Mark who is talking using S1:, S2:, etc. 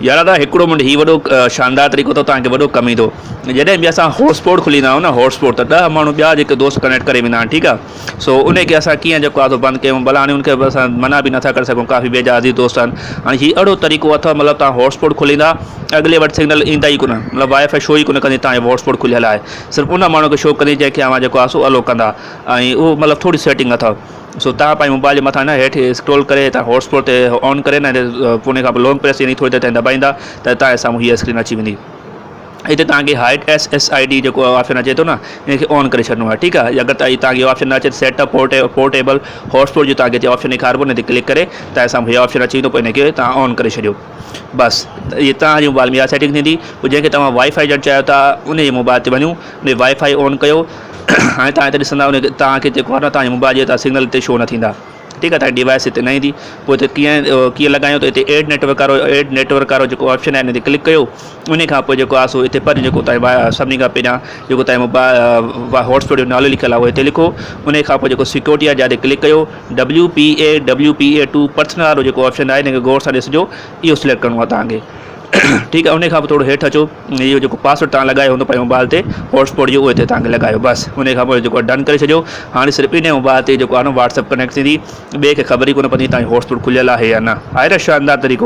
S1: يار ادا هڪڙو منٽ هي وڏو شاندار طريقو اٿو توهان کي وڏو ڪم ايندو جڏهن به اسان هاٽ اسپاٽ کوليندا آهيون نه هاٽ اسپاٽ ته ڏهه ماڻهو ٻيا جيڪي دوست ڪنيڪٽ ڪري ويندا آهن ٺيڪ آهي سو ان کي اسان ڪيئن جيڪو آهي سو بند ڪيون ڀلا هاڻي ان کي اسان منع به نٿا ڪري سگهون ڪافي ويجها عزيز دوست آهن هاڻي هي اهڙو طريقو اٿو مطلب توهان هاٽ اسپاٽ کوليندا اڳلي وٽ سگنل ايندا ئي ڪونه مطلب وائي فائي شو ئي ڪونه ڪندي توهان جو هاٽ اسپاٽ کليل آهي صرف ان ماڻهو کي شو ڪندي جنهن کي اوهان جيڪو آهي سو الو ڪندا ۽ اهو مطلب ٿوري سيٽنگ اٿو سو توهان پنهنجي موبائل جي مٿان نه هيٺ اسڪرول ڪري هتان هاٽ اسپاٽ تي آن ڪري نه پوء ان کان پوء لانگ پريس يعني ٿوري دير تائين دٻائيندا ته توهان جي سامهون هيء اسڪرين اچي ويندي هتي توهان کي hide S S I D جيڪو آپشن اچي ٿو نه ان کي آن ڪري ڇڏڻو آهي ٺيڪ آهي اگر توهان کي آپشن نه اچي ته set up portable hotspot جو توهان کي هتي آپشن ڏيکاربو ان تي ڪلڪ ڪري توهان جي سامهون هي آپشن اچي ويندو پوء ان کي توهان آن ڪري ڇڏيو بس هي توهان جي موبائل ۾ اها سيٽنگ ٿيندي پوء جنهن کي توهان وائي فائي ڏيڻ چاهيو ٿا ان جي موبائل تي وڃو ان وائي فائي آن ڪيو هاڻي توهان هتي ڏسندا ان توهان کي جيڪو آهي نه توهان جي موبائل جي هتان سگنل هتي شو نه ٿيندا ٺيڪ آهي توهان جي ڊوائس هتي نه ايندي پوء هتي ڪيئن ڪيئن لڳايون ته هتي ايڊ نيٽورڪ وارو ايڊ نيٽورڪ وارو جيڪو آپشن آهي ان تي ڪلڪ ڪيو ان کان پوء جيڪو آهي سو هتي پر جيڪو توهان سڀني کان پهريان جيڪو توهان موبائل هاٽ اسپاٽ جو نالو لکيل آهي اهو هتي لکو ان کان پوء جيڪو سيڪيورٽي آهي جاتي ڪلڪ ڪيو W P A W P A two personal وارو جيڪو آپشن آهي ان کي غور سان ڏسجو اهو سليڪٽ ڪرڻو آهي توهان کي ٺيڪ آهي ان کان پوء ٿورو هيٺ اچو اهو جيڪو پاسورڊ توهان لڳايو هوندو پنهنجي موبائل تي هاٽ اسپاٽ جو اهو هتي توهان کي لڳايو بس ان کان پوء جيڪو ڊن ڪري ڇڏيو هاڻي صرف ان موبائل تي جيڪو آهي نه واٽس ايپ ڪنيڪٽ ٿيندي ٻئي کي خبر ئي ڪونه پوندي توهان جو هاٽ اسپاٽ کليل آهي يا نه آهي نه شاندار طريقو.